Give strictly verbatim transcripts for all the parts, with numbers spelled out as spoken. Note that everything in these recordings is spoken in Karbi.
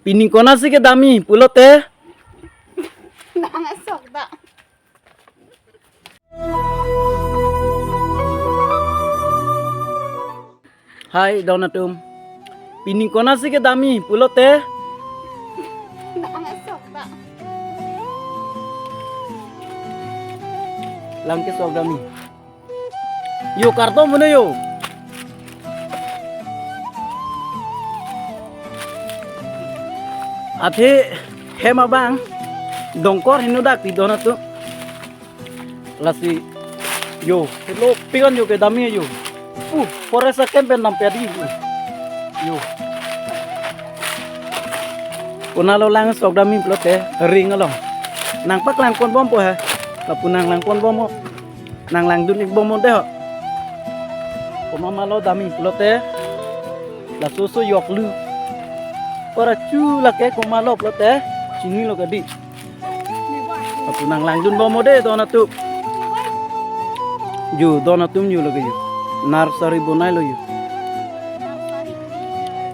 Pini konatsi kedam-i pulote. Nang sok da. Hai don atum. Pini konatsi kedam-i pulote. Nang sok da. Lang kesok dam-i. Yo, karto mene yo. Athe hem abang dongkor henodak ti don atum. Lasi yo, helo pikan yo kedam-i yo. Uh, forest ahem pen dam pedi. Yo. Konatlo lang sok dam-i pulote ring along. Nangpaklang ponbompo he. Lapu nanglang ponbompo. Nang langdun-ik bom mo dei ho. Komat malo dam-i pulote. Laso so yok lu. Ora chu lake komat lo pulote. Chinilo kadi. Lapu nang langdun bom mo dei don atum. Yo don atum yo lake yo. Nursery bonailo yo.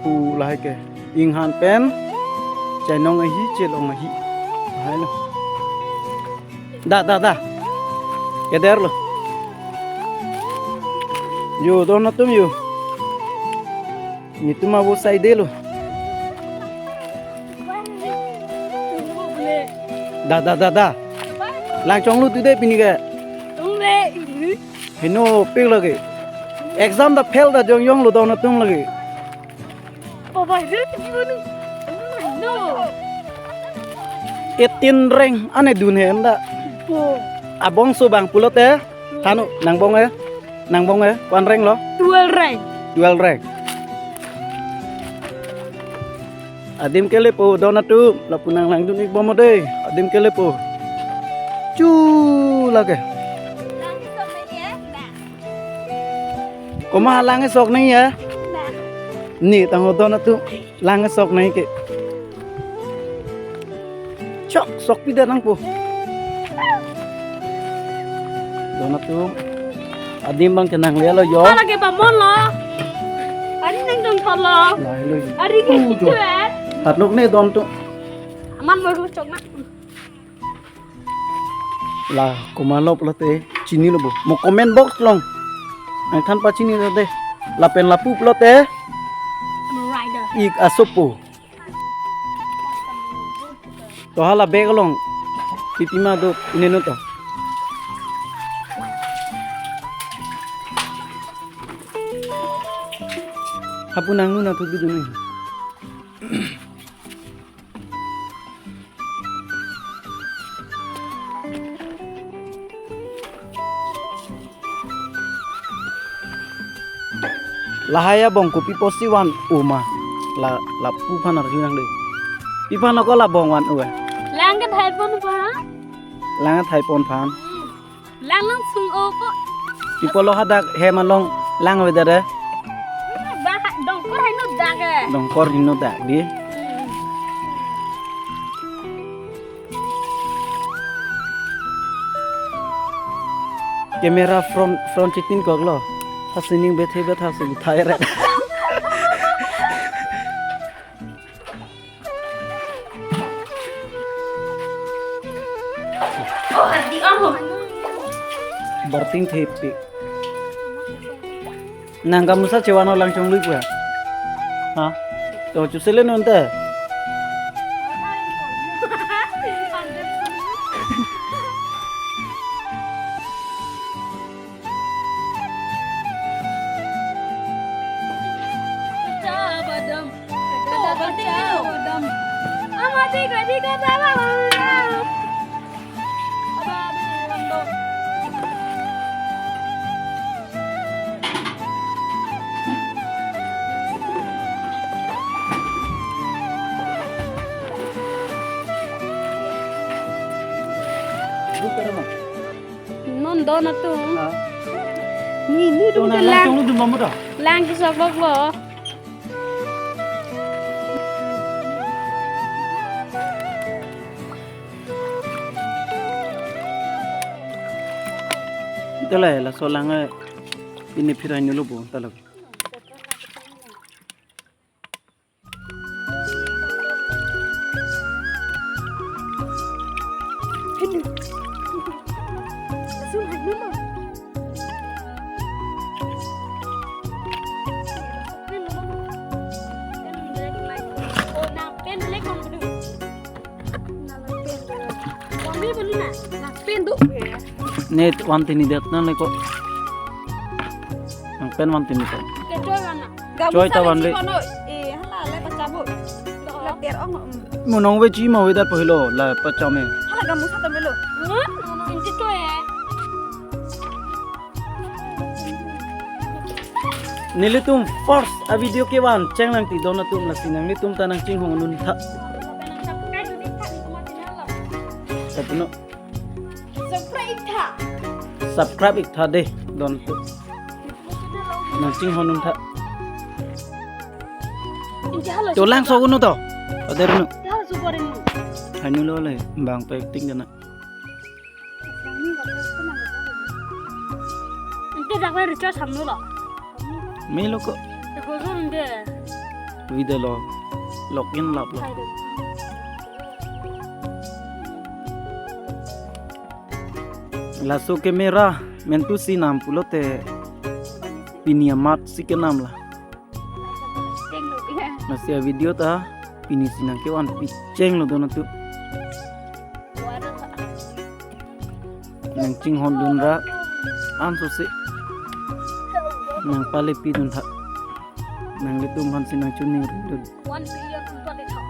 Pu lahai ke. Inghan pen. Chainong ahi chelong ahi. Lahai lo. Da, da, da. Keder lo. Yo, don atum yo. Netum avo sai de lo. Da, da, da, da. Lang chonglo tu dei pini ke. Heno pik lagi. Exam ta fail ta jongjong lo don atum lagi. Papa, ini gimana? No. Eighteen rank ane dun he anda. Po. Abongso abang pulote. Thanu, nang bong e. Nang bong e. Ko-an rank lo? Twelve rank. Twelve rank. Adim kelepo don atum, lapu nang langdun-ik bom mo dei. Adim kelepo. Chu lake. Komat lang sok nang ya? Ni tang ho don atum lang sok nang ke. Chok sok pida nangpo. Don atum. Adim abang kenang le lo yo. Ala ke pamon lo. Ari nang dong tholo. Lahai lo yo. Ari ke Uh, jo. Kitu eh. Hatlok ne don atum. Aman baru chok na. La, komat lo pulote, chinilo bo. Mo comment box along. Nangthan pachini lo dei. Lapen lapu pulote. I'm a rider. Ik asopo. To hala bag along. Pipi ma do, ineno to. Hapu nang nuna tu bidun ni. Lahai abong kopi pusi van-o ma. La, lapu aphan arju nang dei. Pi aphan ako labong van-o eh. Lang ke thai pon pha. Lang thai pon phan. Lang lang sung-o po. Pi apotlo hadak hem along lang avedet eh. Ba ha, dongkor henodak eh. Dongkor henodak dei. Hmm. Camera front, front chitin koklo. Hasining bethe bet hasi thai re. Oh, hadi oh. Barting thepi. Nang kamusa chevan-o lang chonglo pu. Ha? To chusele non te. Non don atum. Ha? Ni, ni To dum nang ke lang lang. Chonglo dum bom to. Lang kesok bok lo. Ita la, laso lang eh, pini phirai nelo bo, ta lo. Sun hai nu lo. Oh, na pen le kon du. Na la pen du. Kon ni bolu na. Na pen du. Ne wan tini det na le ko. Nang pen wan tini ko. Ke choi wan na. Choi ta wan le. Gamusa le chikon o. Eh, hala le pachabut. La ter ong, mm. Mo nong ve chi mo ve dat pahilo la pacham e. Hala gamusa ta melo. Hmm? Inti to e. Nelitum first a video kevan cheng lang ti don atum lasi nanglitum ta nangchinghon un tha. Kapuno. Subscribe tha. Subscribe ik tha de don atum. Nangchinghon un tha. Inti hala. To lang so unu to. Oder nu. Hala super nu. Hai nu lo le bang pe acting dana. Inti dak recharge ham nu lo. Me lo ko. Te ko zon de. Video lo. Login lap lo. Hai de. Laso camera mentu si nam pulote pini amat si kenam la. Lasi a video ta pini si nangkevan picheng lo don atum. Nangchinghon dun ra anso si nangpale pi dun tha. Nanglitum aphan si nangchini dun. One billion unpale tha.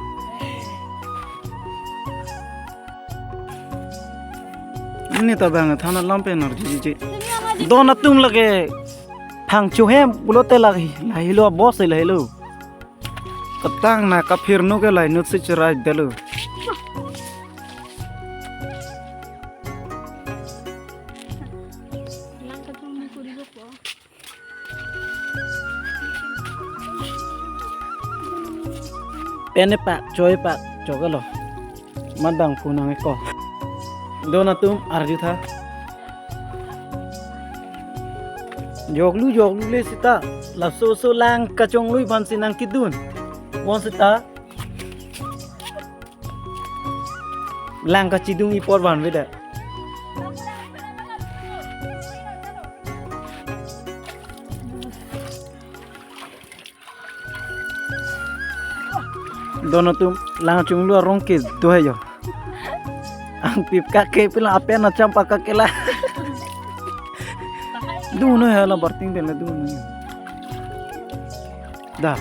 Ini ta bang than alam pen arju ji. Don atum lake phang chu hem pulote lake lahelo boss lahelo. Ketang na kaphir nu ke lainut si cherai delo. Pen epak, choi epak, choklo. Madang punang eko. Don atum arju tha. Joklu joklu le sita. Laso so lang kachonglu aphan si nangkedun. Bon sita. Lang kachidung ipor van veda. Don atum lang chunglu arong ke do hai jo. Angpip kake pila apen acham pa kake la. Dun no hai la barting bela dun no. Da.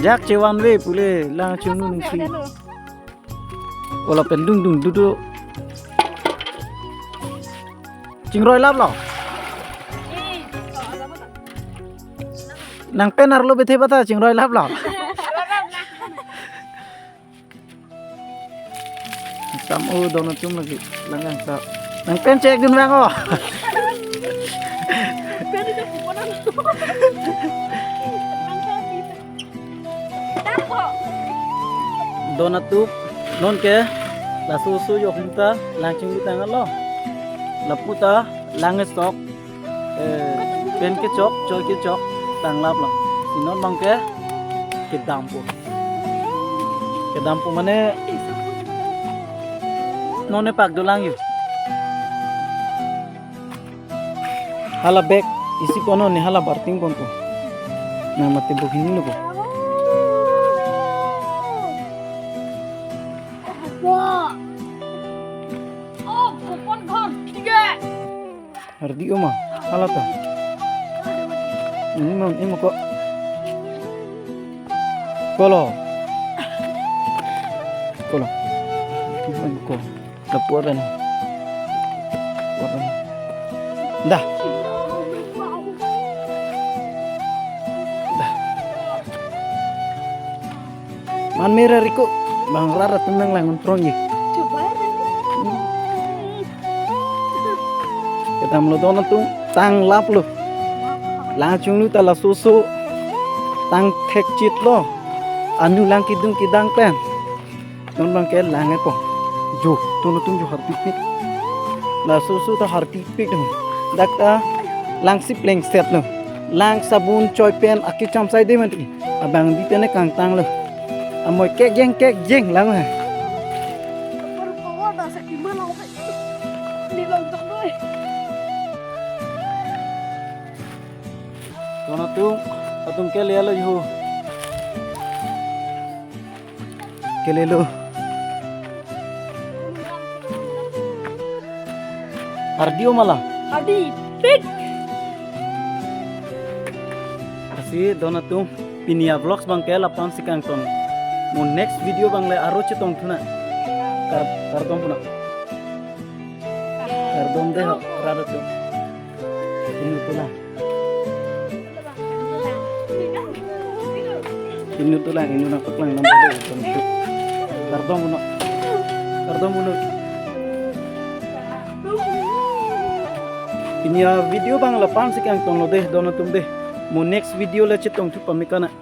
Jak chevan ve pule lang chunglu nungsi. Ola pen dung dung dudu. Chingroi lap lo. Nang pen arlo bethe bata chingroi lap lo. Sam o don atum lagi lang ang sa. Nang pen chek dun bang o. Don atum non ke laso so yok hinta lang chinglu tanglo. Lapu ta lang esok, eh, pen kechok, choi kechok, tang lap lo. Si non bang ke kedam po. Kedam po mane non epak dolang yo. Hala bag isi kono ne hala barting ponpo. Na mate bukini lo ko. Hardi oma hala ta. Ini mau ini mau ko. Kolo. Kolo. Ini mau ko. Lapu aben. Lapu aben. Dah. Dah. Man mera riko bang rara tenang lang untrong ye. Kedam lo don atum tang lap lo. Lang chunglu ta laso so. Tang thek chit lo. Anu lang kidung kidang pen. Non bang ke lang epo. Jo, ton atum jo harpikpik. Laso so ta harpikpik dong. Dak ta lang si plengset lo. Lang sabun choi pen akecham sai de mati. Abang di tene kangtang lo. Amoi kek jeng kek jeng lang he. Don atum, atum kele lo jo. Kele lo. Ardi o mala. Ardi, pik. Lasi don atum, pini a vlogs abang ke lapu-an si kangton. Mo next video abang le aro chetong thu nang. Kar, kardom pu nang. Kardom dei ho, rat atum. Inut dolang. Inut dolang, inut nangpaklang nang dei, kardom pu nang. Kardom pu nang. Kardom pu nang. Pini a video abang lapu-an si kangton lo dei, don atum dei. Mo next video le chetong thu pame kok nang.